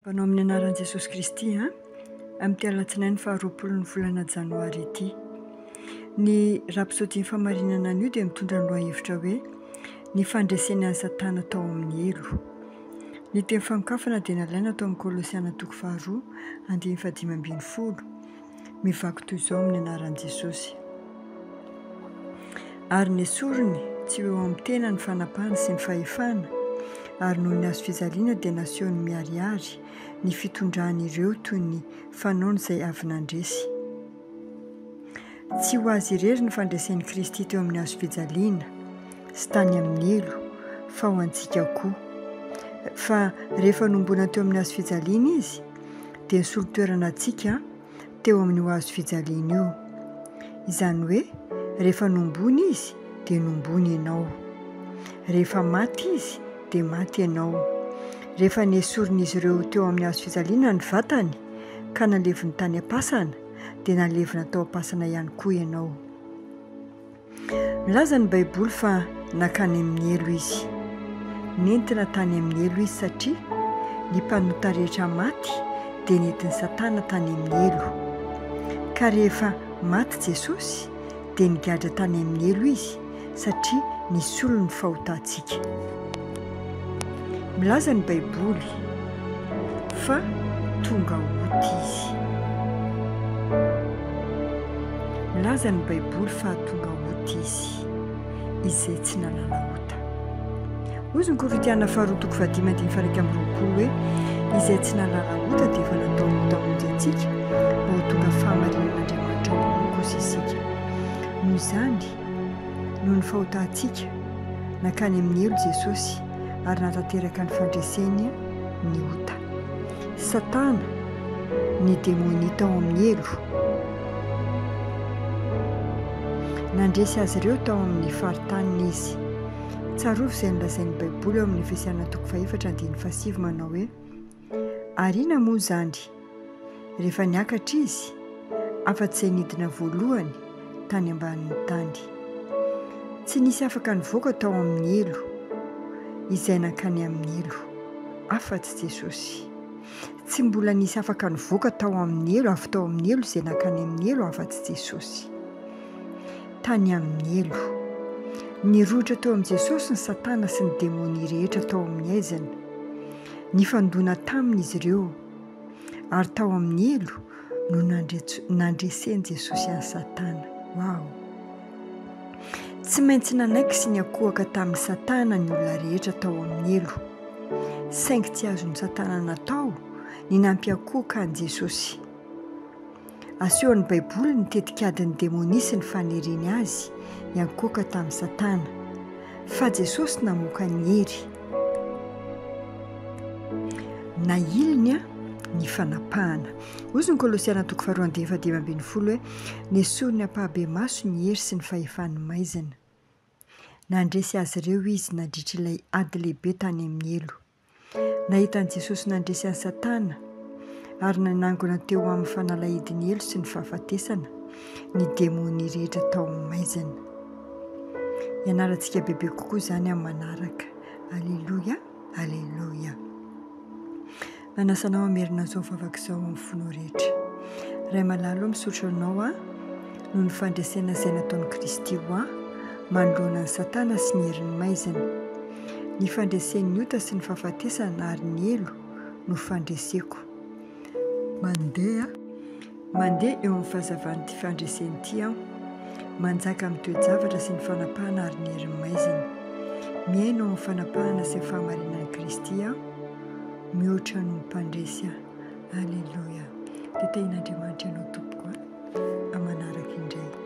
Mpanao amin'ny anaran'i Jesosy Kristy an, amin'ity alatsinainy faharoapolon'ny volana janoary ity. Ny Rapsodin'ny Fahamarinana anio dia mitondra ny lohahevitra hoe Ny fandresena an'i Satana tao amin'ny helo. Ny teny fanokafana dia nalaina tao amin'ny Kolosiana toko faharoa andininy fahadimy ambin'ny folo. Mivaky toy izao amin'ny anaran'i Jesosy. Ary nesoriny tsy ho eo amin'ny tena ny fanapahana sy ny fahefana, ary noho ny hazo fijaliana dia nasehony miharihary ny fitondrany ireo toy ny fanaony izay avy nandresy. Tsy ho azy irery ny fandresen'i Kristy teo amin'ny hazo fijaliana sy tany amin'ny helo, fa ho antsika koa. Fa rehefa nohomboana teo amin'ny hazo fijaliana Izy, dia nisolo toerana antsika teo amin'io hazo fijaliana io. Izany hoe rehefa nohomboana izy dia nohomboana ianao. Rehefa maty izy dia maty ianao. Rehefa nesorin'izy ireo teo amin'ny hazo fijaliana ny vatany ka naleviny tany am-pasana dia nalevina tao am-pasana ihany koa ianao. Milaza ny Baiboly fa nankany amin'ny helo izy. Nentina tany amin'ny helo izy satria ny mpanota rehetra maty dia nentin'i Satana tany amin'ny helo. Ka rehefa maty Jesosy dia nigadra tany amin'ny helo izy satria nisolo ny fahotantsika. Milaza ny Baiboly fa tonga ota izy. Milaza ny Baiboly fa tonga ota izy, izay tsy nahalala ota. Hoy ny Korintiana faharoa toko fahadimy andininy faha-21 hoe, Izay tsy nahalala ota dia efa natao ota hamonjy antsika, mba ho tonga fahamarinan'Andriamanitra ao aminy kosa isika. Noho izany, noho ny fahotantsika, nankany amin'ny helo Jesosy ary nahatanteraka ny fandreseny ny ota. Satana, ny demonia tao amin'ny helo. Nandresy azy ireo tao amin'ny faritaniny izy. Tsarovy izay nolazain'ny Baiboly ao amin'ny Efesiana toko fahefatra andininy fahasivy manao hoe, Ary inona moa izany? Rehefa niakatra izy, afa-tsy izay nidina voalohany tany ambanin'ny tany. Tsy nisy afaka nivoaka tao amin'ny helo, izay nankany amin'ny helo, afa-tsy Jesosy. Tsy mbola nisy afaka nivoaka tao amin'ny helo, avy tao amin'ny helo izay nankany amin'ny helo, afa-tsy Jesosy. Tany amin'ny helo. Nirohotra teo amin'i Jesosy ny Satana sy ny demonia rehetra tao amin'ny haizina. Nifandona taminy izy ireo, ary tao amin'ny helo no nandresen'i Jesosy an'i Satana. Wow! Tsy maintsy nanaiky sy niankohoka tamin'i Satana ny olona rehetra tao amin'ny helo. Saingy tsy azon'i Satana natao ny nampiankohoka an'i Jesosy. Asehon'ny Baiboly ny tetikadin'ny demonia sy ny faniriany azy hiankohoka tamin'i Satana. Fa Jesosy namoaka ny hery. Nahiliny ny fanapahana. Hoy ny Kolosiana toko faharoa andininy fahadimy ambin'ny folo hoe, Nesoriny ampahabemaso ny hery sy ny fahefan'ny maizina. Nandresy azy ireo izy nandritra ilay ady lehibe tany amin'ny helo. Nahita an'i Jesosy nandresy an'i Satana ary nanangona teo amin'ny fanalahidin'ny helo sy ny fahafatesana ny demonia rehetra tao amin'ny maizina. Hianarantsika bebe kokoa izany amin'ny manaraka. Aleloia, aleloia. Manasa anao hamerina an'izao vavaka izao amin'ny fonao rehetra. Ray malala ô, misaotra anao aho noho ny fandresena izay nataon'i Kristy ho ahy manoloana an'i Satana sy ny herin'ny maizina. Ny fandresen'ny ota sy ny fahafatesana ary ny helo no fandreseko. Mandeha Mandeha eo amin'ny fahazavan'ity fandresena ity aho. Manjaka amin'ny toe-javatra sy ny fanapahana ary ny herin'ny maizina. Miaina ao amin'ny fanapahana sy ny fahamarinan'i Kristy aho. Mihoatra noho ny mpandresy aho. Aleloia. Dia tahian'Andriamanitra ianao tompoko a. Amin'ny manaraka indray.